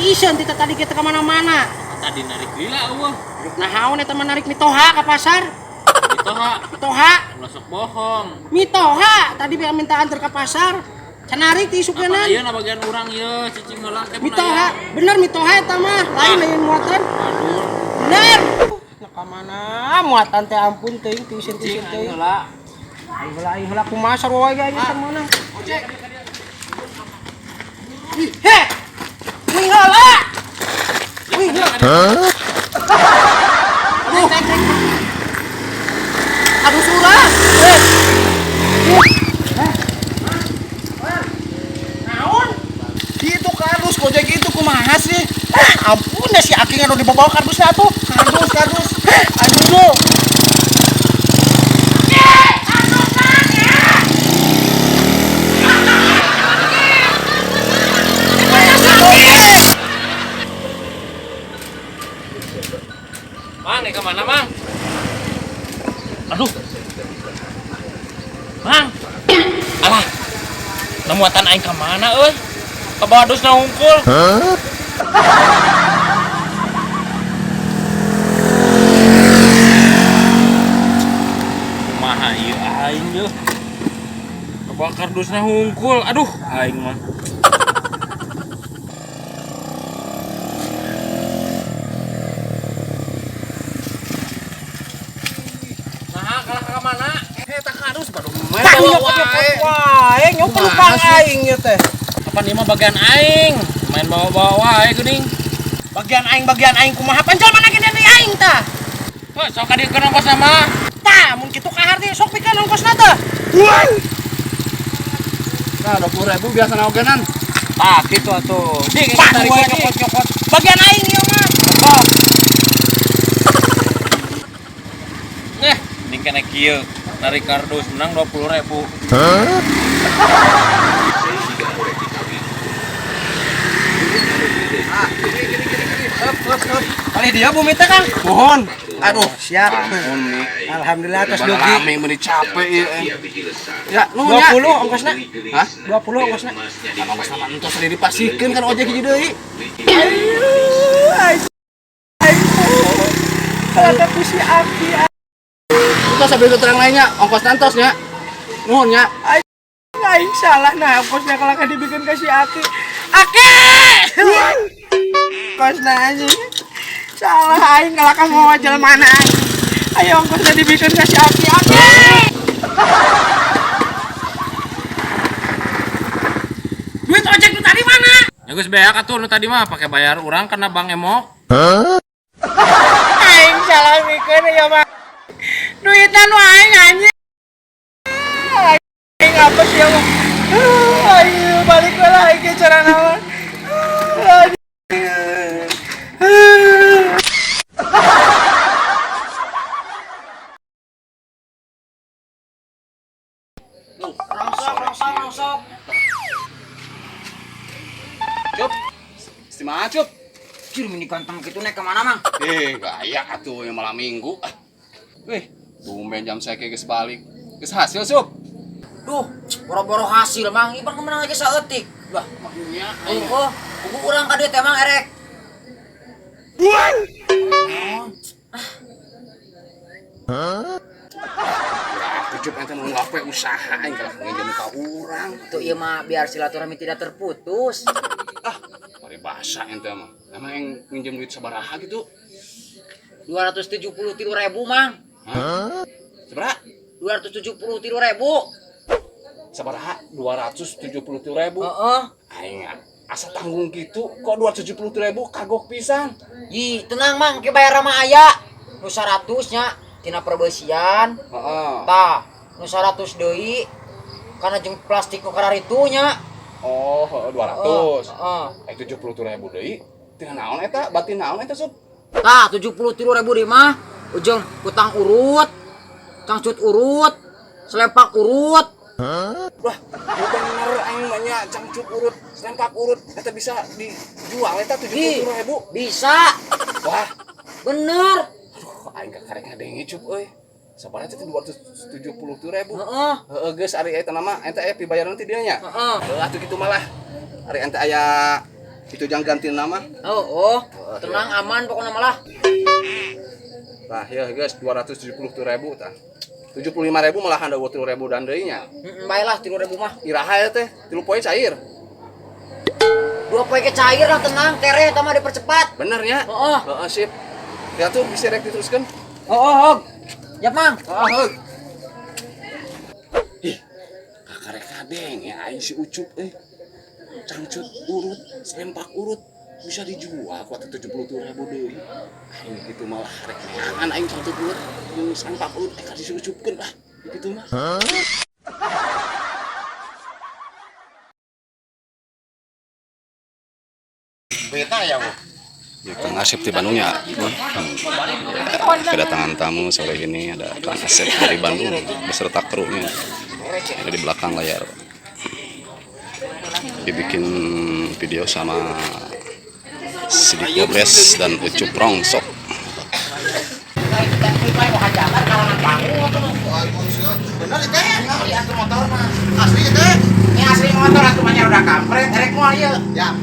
Tiiseun ti tadi kita ka mana-mana. Tadi narik lila eueuh. Nah, haon eta mah narik mitoha ka pasar. Mitoha. Mitoha. Ulah sok bohong. Mitoha tadi biar minta antar ke pasar. Canarik ti isukenan. Apa ayeuna bagian urang ieu cicing heula teh. Mitoha, bener mitoha eta mah. Lain lain muatan. Aduh. Bener. Nah, ka mana muatan teh ampun teuing tiiseun-tiiseun teuing. Heula. Aing heula aing heula kumaha sarua wae ge aing teh mana. Ojek. Ih, he. Wih heula. Wih heula. Hah? Aduh. Aduh surah. Naon? Itu kardus gojek itu kumaha sih? Ah, ampun ya si Aki anu dibawa kardusnya atuh. Kardus, kardus. Aduh. Mang, nih kemana, Mang? Aduh. Mang. Alah. Nemuatan aing ka mana euy? Ka bawah dusna hungkul. Hah? Kumaha ieu aing yeuh? Ka bawah kardusna hungkul. Aduh, aing mah. Nah, kalah ka mana? Eta kardus baru main Tah, bawa nyokot-nyokot wae. wae, nyokot lupang aing ieu teh. Kapan ieu mah bagian aing? Main bawa-bawa wae geuning. Bagian aing kumaha panjal mana gede deui aing tah. Wah, sok ka dieu ongkosna mah. Tah, mun kitu kahar teh sok pikeun ongkosna teh. Nah, 20.000 biasa naogenan. Tah, kitu atuh. Dik, Tah, tarik wae lagi. nyokot-nyokot. Bagian aing ieu mah. Nih, mending kena kieu. Narik kardus menang 20.000. Hah? Ah, gini gini gini gini. Hup, hup, hup. Kali dia bumi teh Kang. Mohon. Aduh, Siap. ampun nih. Alhamdulillah atas Daripada dugi. Rame meni capek ieu. Ya, nuhun ya. 20 ongkosna. Hah? 20 ongkosna. Kan ongkosna mah entos sendiri dipasikeun kan ojek hiji deui. Aduh, aing. Kalau ku si Aki Entos sambil terang lainnya, ongkos entos nya. Nuhun nya. aing salah nah ongkosna kalau kan dibikin ke si Aki. Aki. Ongkosna anjing. Salah aing kalau kamu mau jalan mana aing. Ayo ongkosna dibikin ke si Aki. Aki. Duit ojek nu tadi mana? Ya geus beak atuh nu tadi mah pake bayar urang karena Bang Emok. Hah? Aing salah mikir ya mah. Duitna nu aing anjing. Aing apa sih ya mah? Ayo balik lah aing ke cara naon. Rongsok, rongsok, rongsok. Cup. Istimewa, Cup. Jir, mini ganteng gitu naik kemana, Mang? Gaya atuh yang malam minggu. Ah. Wih, tumben jam saya geus balik. Geus hasil, Sup. Duh, boro-boro hasil, Mang. Ipan kemenang aja saeutik. Lah, Makanya oh, buku urang ka dieu teh, Mang, erek. Hah? Cup ente mau ngapain usaha aing kalah nginjem ka urang. Tuh ieu mah biar silaturahmi tidak terputus. Ah, paribasa ente mah. Emang yang nginjem duit sabaraha gitu? 273.000, Mang. Hah? Sabaraha? 273.000. Sabaraha? 273.000. Heeh. Aing asa tanggung gitu kok 273.000 kagok pisan. Yi, tenang, Mang, ke bayar sama aya. Nu 100 nya tina perbesian. Heeh. Tah, nu 100 deui kana jeung plastik nu kararitu nya. Oh, heeh, 200. Heeh. Eh 73.000 deui. Tina naon eta? Batin naon eta, Sup? Tah, 73.000 deui mah ujung kutang urut, cangcut urut, selempak urut. Hah? Wah, bener aing mah nya cangcut urut, selempak urut eta bisa dijual eta 73.000. Bisa. Wah, Bener. aduh aing kakarek ngadenge Cup euy. Sabaraha teh 273.000. Heeh. Heeh geus ari eta nama ente aya pibayaran ti dieu nya. Heeh. Heeh atuh kitu malah. Ari ente aya Itu jangan ganti nama. Oh, tenang aman pokoknya malah. Tah ya guys 273.000 tah. 75.000 malahan da 3.000 dan deui nya. Heeh, bae lah 3.000 mah. Iraha ya teh 3 poe cair. 2 poe ke cair lah tenang, tereh eta mah dipercepat. Bener nya? Heeh. Heeh, sip. Ya tuh bisa rek diteruskeun. Oh, Yap, Mang. Heeh. Ih, kakarek kadeng ya aing si Ucup euy. Cangcut urut, selempak urut bisa dijual kuat 72.000 deui. Aing kitu malah rek neangan aing cangcut urut jeung selempak urut kasih si Ucupkeun lah. Kitu mah. Beta ya, Bu. Ya, Kang Asep di Bandung ya. Kedatangan tamu sore ini ada Kang Asep dari Bandung beserta krunya. Ada di belakang layar. Dibikin video sama Sidik Kobres dan Ucup Rongsok. Bener teh? Asli teh? Ini asli motor atuh mah udah kampret, erek moal ieu. Ya.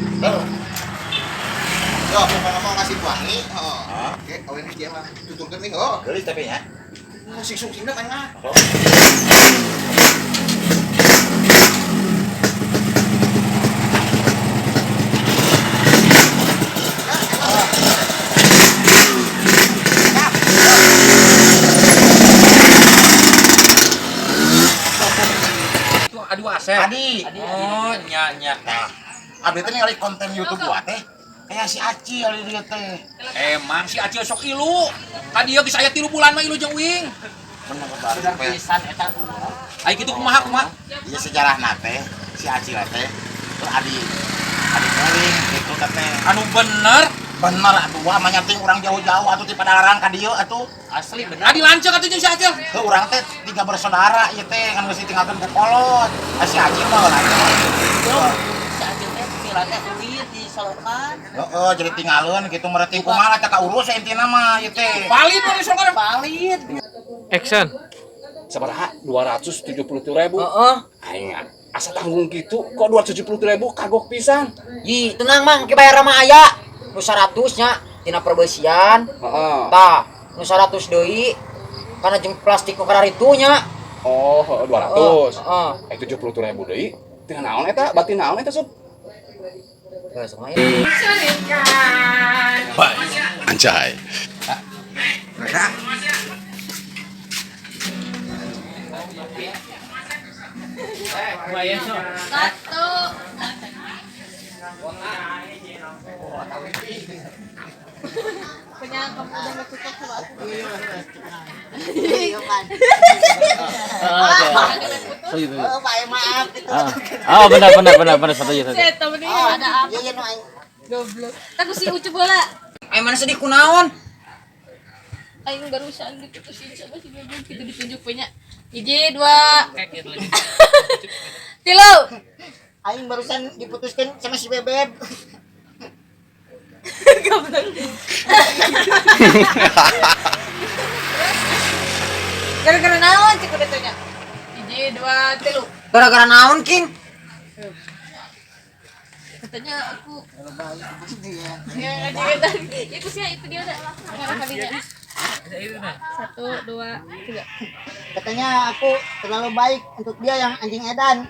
Yo, pokoknya mau ngasih wangi, heeh. Oke, awen dia mah tuturkeun nih, oh. Geulis tapi ya. Sing sungsingna kan mah. Itu adu Asep. Adi. Oh, nya nya. Nah, abdi teh ningali konten YouTube gua teh. Kayak si Acil di dieu teh. Emang si Acil sok ilu. Tadi ya geus aya 3 bulan mah ilu jeung uing. Bener baru. Pisan eta. Ai kitu kumaha kumaha? Iya sejarahna teh si Acil teh adi adi kuring gitu teh. Anu bener. Bener atuh wah mah nyating urang jauh-jauh atuh ti Padalarang ka dieu atuh. Asli bener. Adi lanceuk atuh jeung si Acil. Heuh urang teh 3 bersaudara ieu teh kan geus ditinggalkeun ku kolot. Ah si Acil mah lanceuk. Si Acil teh pila teh ulit di solokan. Heeh, jadi tinggalin gitu mereti kumaha teh kaurus intina mah ieu teh. Valid mah di solokan. Valid. Action. Sabaraha? 273.000. Heeh. Aing asa tanggung kitu kok 273.000 kagok pisan. Yi, tenang Mang, ke bayar sama aya. Nu 100 nya tina perbesian. Heeh. Tah, nu 100 deui kana jeung plastik nu kararitu nya. Oh, heeh, 200. Heeh. Eh 73.000 deui. Tina naon eta? Batin naon eta, Sob? Heeh, sama ya. Anjay. Satu. Punya kamu udah gak cocok sama aku. Maaf gitu. Oh, benar satu aja satu. Saya temenin ada apa? Iya nu aing. Goblok. Takut si Ucup bola. Ai mana sedih kunaon? Aing barusan diputusin sama si Bebek gitu ditunjuk punya. 1, 2. 3. Aing barusan diputuskan sama si Bebeb. Goblok. Gara-gara naon cik udah tanya. 1, 2, 3. Gara-gara naon, King? Katanya aku ya, itu sih itu dia udah ngarah kalinya. 1, 2, 3. Katanya aku terlalu baik untuk dia yang anjing edan.